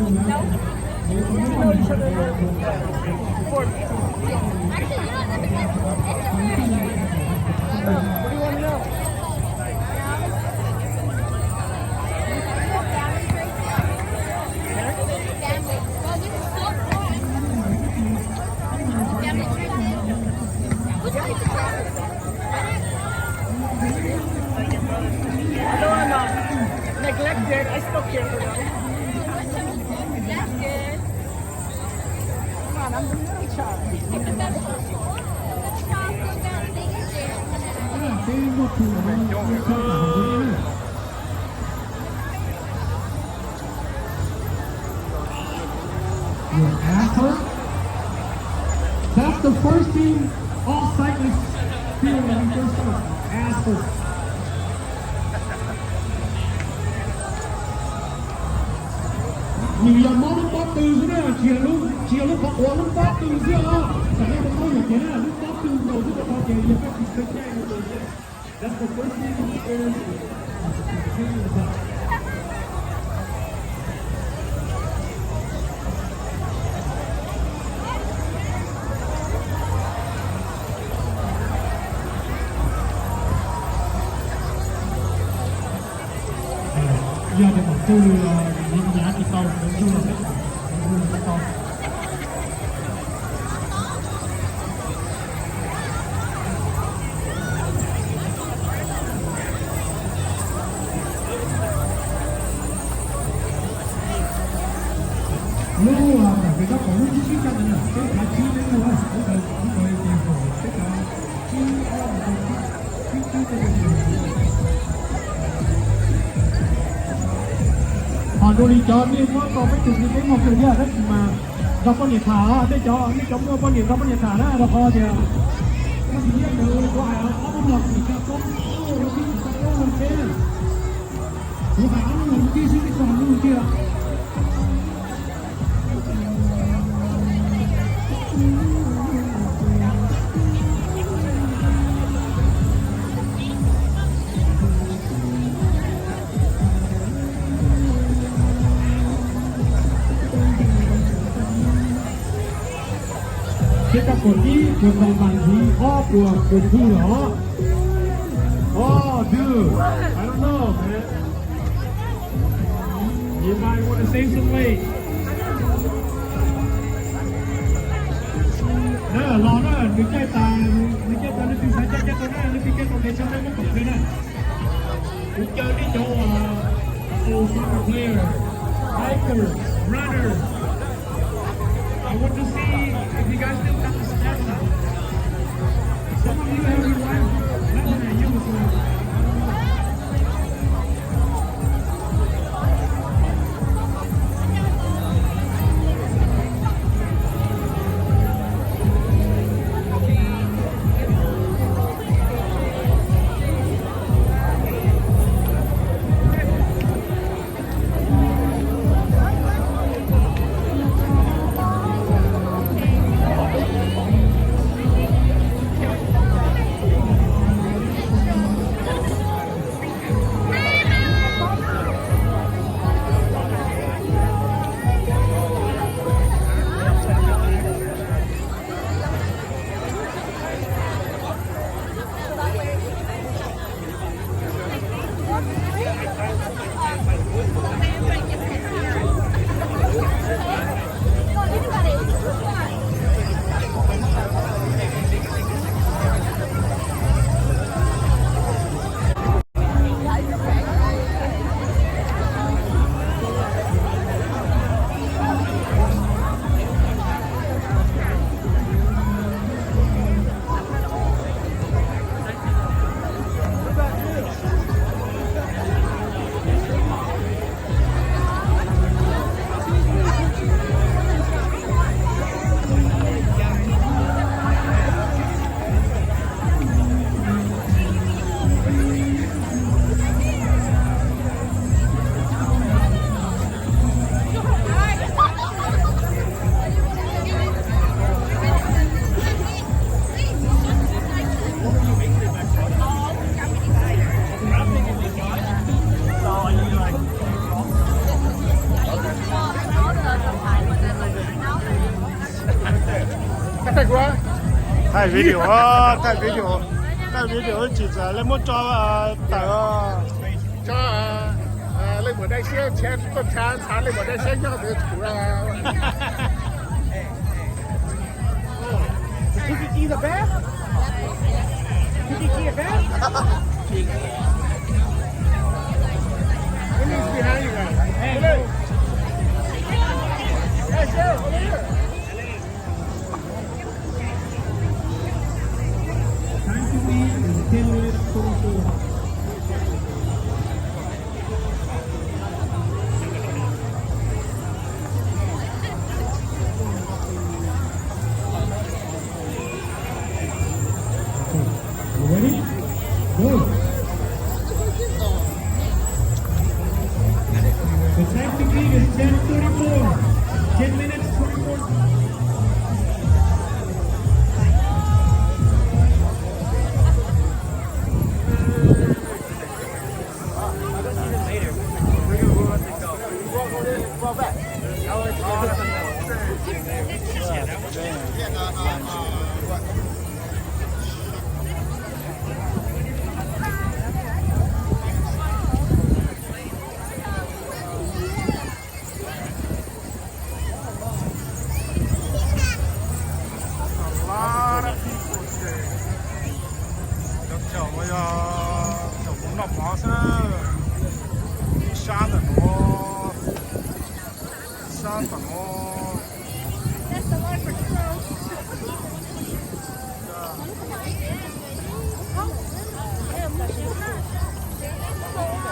Actually, you don't have to know. What do you want to know? Family. Well, this is so cool. Family tree. Which one is the I know I'm, uh, neglected. I still care for them. That's good. Come on, I'm the middle child. Middle child still got things there. Your asshole? That's the first thing all cyclists feel when you first start. Asshole. Nws yog mob lub pob tw xwb na, tsis yog lub, tsis yog lub qhov quav, lub pob tw xwb os. Tam no rau koj yog tias na, lub pob tw nkaus xwb rau qhov tias yog koj tsis kheev caij no ces thiab. That's the first thing you experience. Yog tias mom twg nyav tsis tau, ntawd yug los peb, ntawd yug los peb tau. Lub, tam sim no pom lub tsib tsib rau ntawd na, peb thav tsib peb mus, lub ntawd, lub ntawd ces pom peb thav tsib ob mus rau tsib, tsib tsib rau. Ho dua li cov nej muab tau peb tus li peb muag kiag thiab, tab sis mas nrog poj niam tham, nej cov, nej cov muaj poj niam nrog poj niam tham na, rau qhov tias koj tsis nyiam ntawd ua li kuv hais, ob peb los kuv tsis tau paub, kuv tsis tau paub ua ntej. Kuv hais ob peb los ua ntej xwb, nej txhob hais lus ntej os. Thiab koj puas ib puas tau ntas ntxiv, ob puas puas phu los? Oh, dude, I don't know, man. You might want to save some weight. Na, los na, nws caij tas, nws caij tas, leej twg xav caij caij tau na, leej twg caij tau kev tshaj teb muab kom kiag na. Kuv caw nej cov, uh, soccer player, hiker, runner. I want to see if you guys still got the stamina. Some of you have your life better than you, so. Thaij video, thaij video, thaij video tsis txawm lej muab tso tawm. Tso, lej muam dai siab ntshav tuaj ntshav ntshav, lej muam dai siab nyob ntawd kuv. P T G the best? P T G the best? It needs behind you guys. Hey, look. Hey, Sarah, over here. Time to eat is ten minutes forty-four. Okay, you ready? Go. The time to eat is ten forty-four. Ten minutes, twenty-four. Cov caum no yog caum mus noj mov xwb. Ib sab ntawm no, ib sab tom no.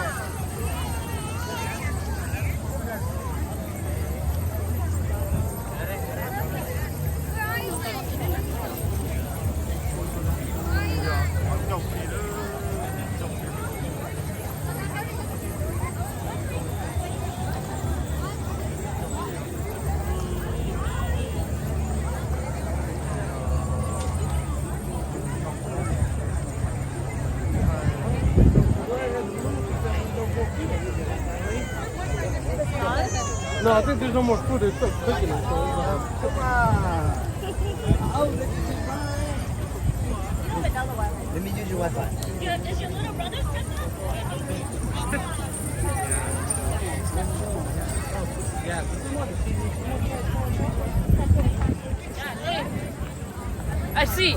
No, I think there's no more food. They start cooking it, so it's like, come on. Let me use your Wi-Fi. Your, is your little brother still there? I see.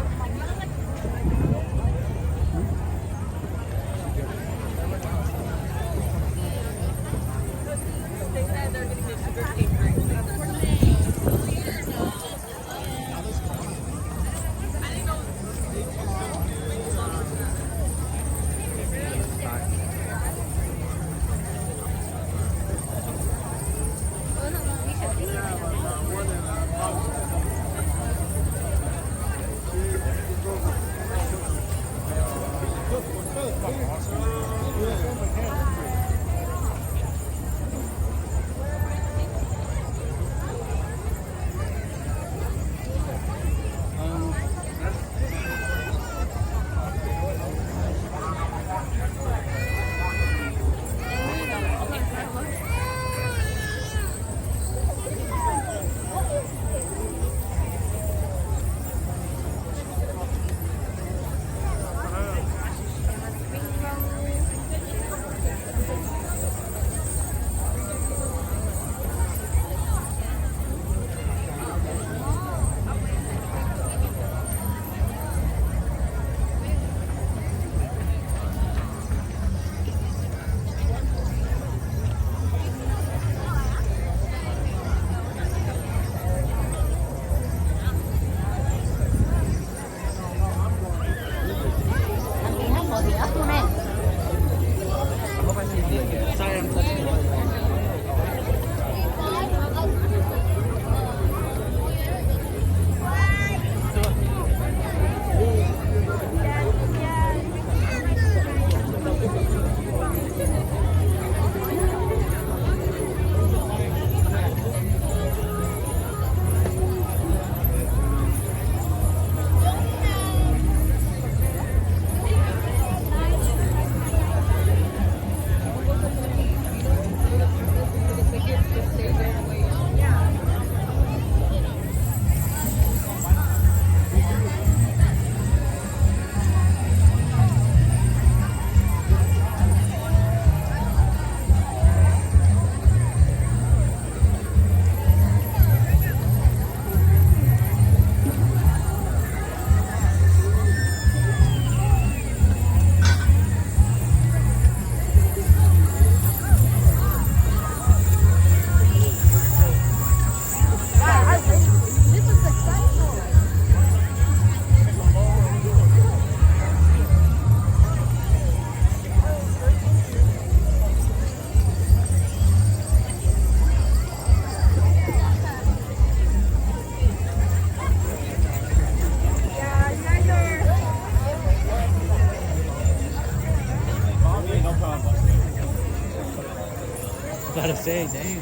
Say, damn.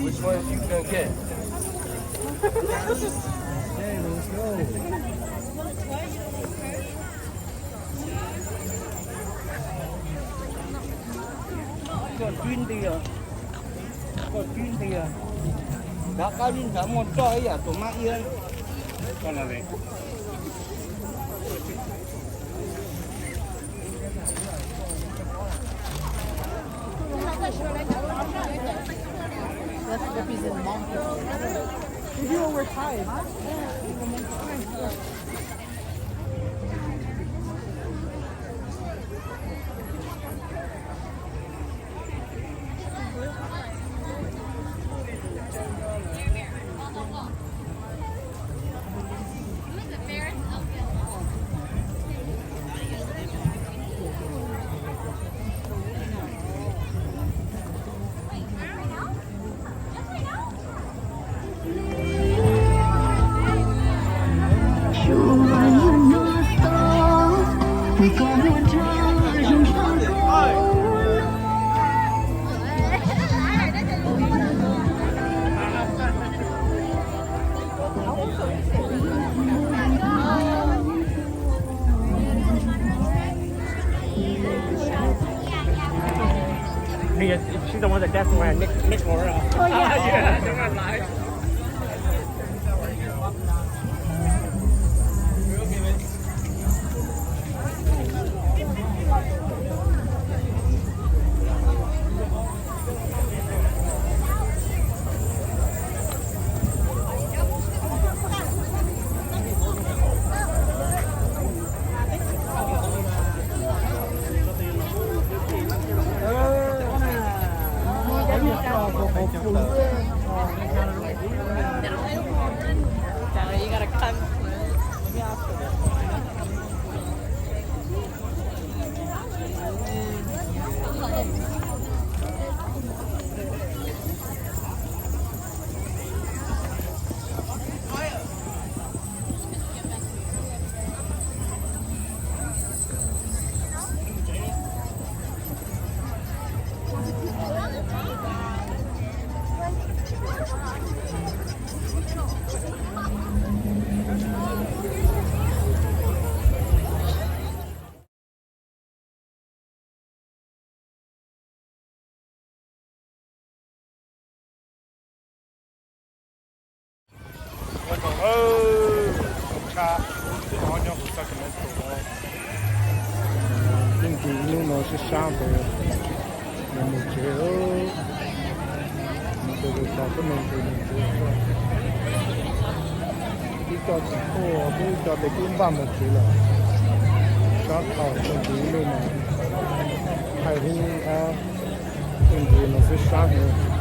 Which one you gonna get? Hey, let's go. Koj tsib ntiag, koj tsib ntiag. Nrad qab zib nrad muaj roj ib yam tus mab iab. Let's go, he's in the mall. You overtired. She don't want the death one. Nick, Nick Laura. Oh, yeah. Yeah, they're alive. Ua tsaug, tsaug tshaj, twb nyob hauv Sacramento no. Ib ntsis ib hnub no sib sab ntawd, nws mus tsev, nws tus tus tau tub neeg tus mus tsev. Ib co tsis tuaj, ib co tes twb npaj mus tsev lawm. Sab thaum ib ntsis ib hnub no, thaij ib ntsis no sib sab heev.